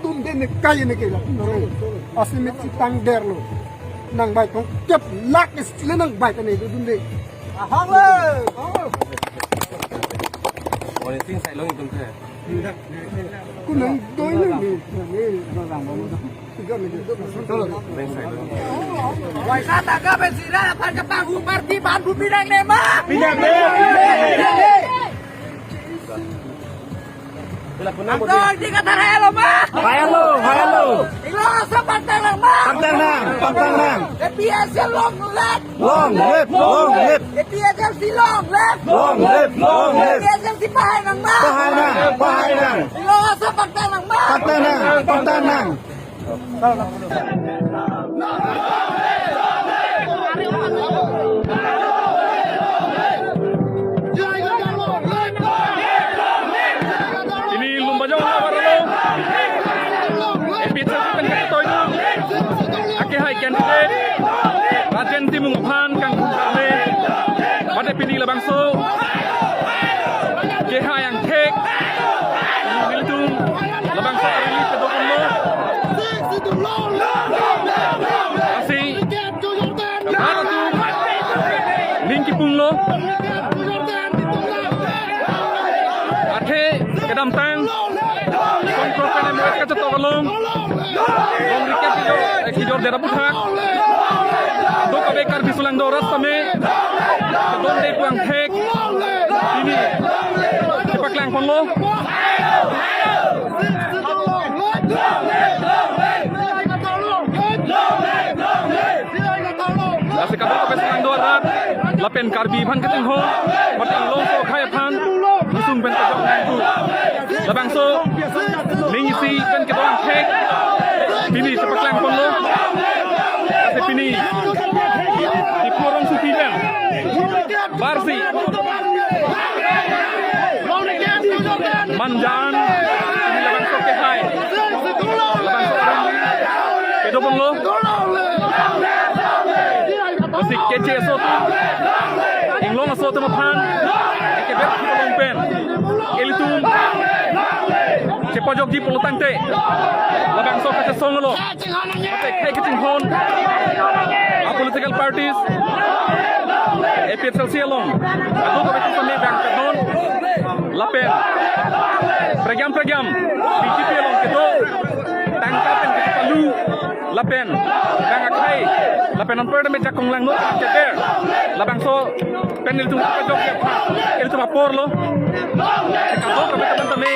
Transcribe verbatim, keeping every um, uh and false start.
Tum de ne kai ne ke la. Asimit si tang der lo. Nang bai tong kep lak is le nang bai ta ne dun de. Ahang le. Wani ting sai long itum te. Ku nang doi ne ni. Waisa ta ka ben sira aphan kapanghu party ban bu pinang ne ma. Pinang ne. Anto di kata hai lo ma. Hai lo, hai lo. Inglong aso pangtang nang ma. Pangtang nang, pangtang nang. A P H L C long live. Long live, long live. A P H L C long live. Long live, long live. A P H L C pahai nang ma. Pahai nang, pahai nang. Inglong aso pangtang nang ma. Pangtang nang, pangtang nang. Pini Lumbajong havar along A P H L C pen kachetoi akehai candidate Rajen Timung aphan kangkung kame. Mate pini labangso kehai angthek nelitum labangso arili kedo ponlo. Lasi latum ning kipunglo. Athe kedamtang kongkrok pen M O S kachetok along, long rikep kijor, eh, kijor dera buthak. Dok abe Karbi Sulangdo rat tame kedonde pu angthek pini kepaklang ponlo. Lasi kadokave Sulangdo arat lapen Karbi aphan kachinghon, mate Inglongso akhei aphan kusung pen kejok nangku. Labangso ning isi pen kedo angthek pini chepaklang ponlo. Lasi pini Diphu rongsopi pen barsi manjan pini labangso kehai, labangso arong kedo ponlo. Lasi keche aso atum, Inglong aso atum aphan ekeber thipalong pen ilitum chepajokji pulo tangte labangso kachesong lo. Mate khei kachinghon a political parties A P H L C along kadokave atum sami bang kadon lapen pregiam pregiam B J P along kedo tangka pen kepalu lapen bang akhei lapen anpar dame jakong langno keber labangso pen ilitum kajok ya ilitum apor lo. Kadokave atum tame